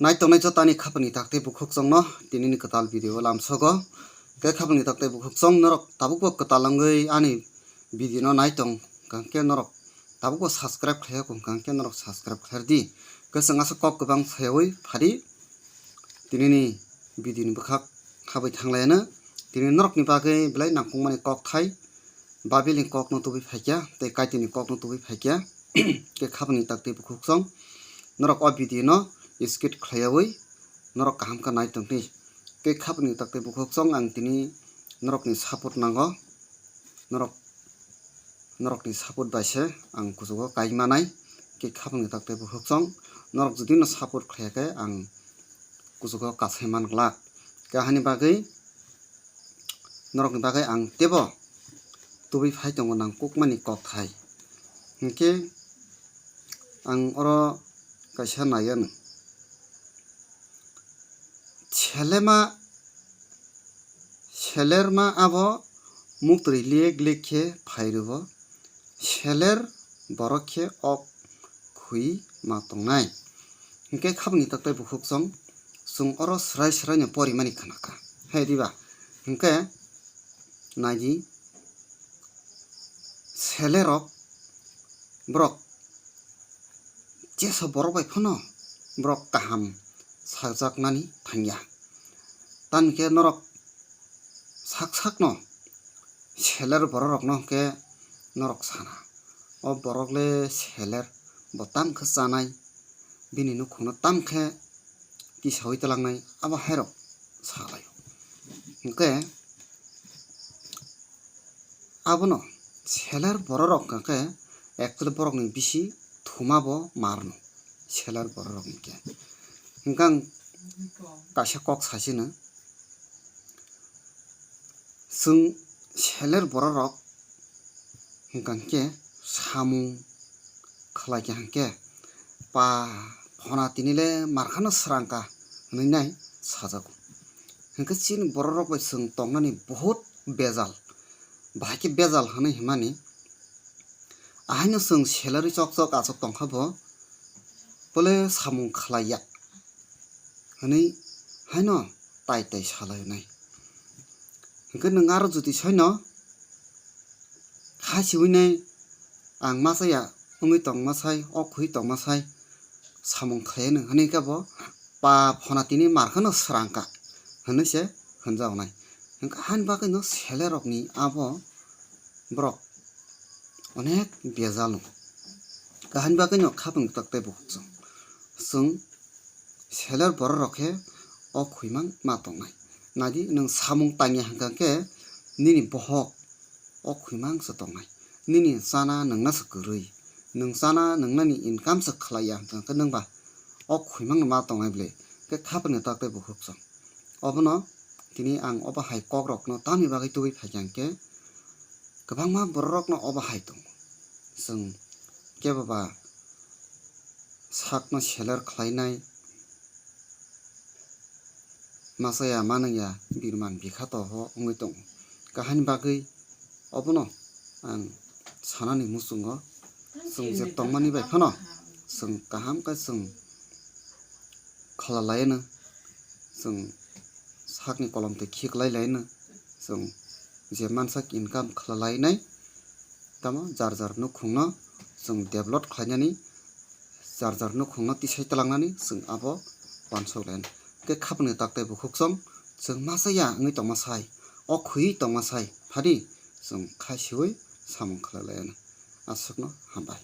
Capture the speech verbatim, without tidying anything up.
Nai tongnai jotani khapangni tak tei bukhuk chwngno tinini kwtal video o lamsogo. Khe khapangni tak tei bukhuk chwng norok tabukbo kwtal wngwi ani video no nai tong, hwnkhe norok tabukbo subscribe khlai ya, hwnkhe norok subscribe khlai di. Khe chwng aswk kok kwbang sayawi phadi tinini video ni bwkhak khabai thanglaiano. Tini norokni bagwi belai nangkukmani kok thai. Bible ni kokno tubui phaikya tei Kaitorni kokno tubui phaikya. Khe khapangni tak tei bukhuk chwng norok o video no skip khlaiyawi norok kaham khe nai tongdi. Khe khapangni tak tei bukhuk chwng ang tini norokni support nango. Norok, norokni support bai se ang kuchugo kai manai. Khe khapangni tak tei bukhuk chwng norok jodi no support khlaiya khe ang kuchugo kasai man glak. Khe hani bagwi norokni bagwi ang teibo tubui phai tongo nangkukmani kok thai. Hinkhe ang oro kaisa naiya no. Selema, selerma abo muktri liye glick khe phai rwo. Seler borok khe ok khwi ma tongnai. Hinkhe khapangni tak tei bukhuk chwng, chwng oro swrai swraino porimani khna kha. Hai diba? Hinkhe naidi, selerok borok jesa borok bai phano borok kaham sakjaknani thangya. Tamo khe norok sak sakno seler bororokno hwnkhe norok sana, o borok le seler, bo tam khe chanai, bini nukhungno tam khe tisaui twlangnai, abo hairok salaio. Hwnkhe abono seler bororok hwnkhe actually borokni bisi thuma bo marno, seler bororok hwnkhe. Hwnkhe ang kaisa kok sasino, chwng seler bororok hwnkhe samung khlai kha hwnkhe pa phona tini le markhano srang kha hwnwi nai sajago. Hwnkhe chini bororok bai chwng tongnani bohut bejal, bahai khe bejal hwnwi hwnmani, ahaino chwng salary chok chok achuk tongkha bo, bole samung khlaiya hwnwi haino tai tai salainai. Hwnkhe nwng aro jodi soino kha siwi nai, ang machaya wngwi tongma sai, o khwi tongma sai, samung khlaiya nwng hwnwi khe bo pa phona tini markhano srang kha hwnwi se hwnjago nai. Hwnkhe hani bagwino selerokni abo borok onek bejal no. Kahani bagwino khapang tak tei bukhuk chwng. Chwng seler bororok khe o khwimang ma tongnai. Naidi nwng samung tangya hwnkha khe nini bohok o khwimang se tongnai. Nini chana nwngna se kwrwi. Nwng chana nwngnani income se khlaiya hwnkha khe nwngba o khwimang no ma tongnai bwle. Khe khapang ni tak tei bukhuk chwng. Obono tini ang obo hai kok rokno tamni bagwi tubui phaikha hwnkhe kwbangma bororokno obo hai tongo. Chwng kebo ba sakno seler khlainai, machaya manwngya birman bikha toho wngwi tongo. Kahani bagwi obono ang sanani muchungo, chwng je tongmani bai phano chwng kaham khe chwng khlalaino, chwng sakni kolom twi khiklai laino, chwng je mansak income khlalainai, tamo jar jar nukhungno chwng develop khlainani, jar jar nukhungno tisai twlangnani chwng abo uansuk laino. Khe khapangni tak tei bukhuk chwng, chwng machaya wngwi tongma sai, o khwiwi tongma sai phadi chwng kha siwi samung khlai laino. Aswkno hambai.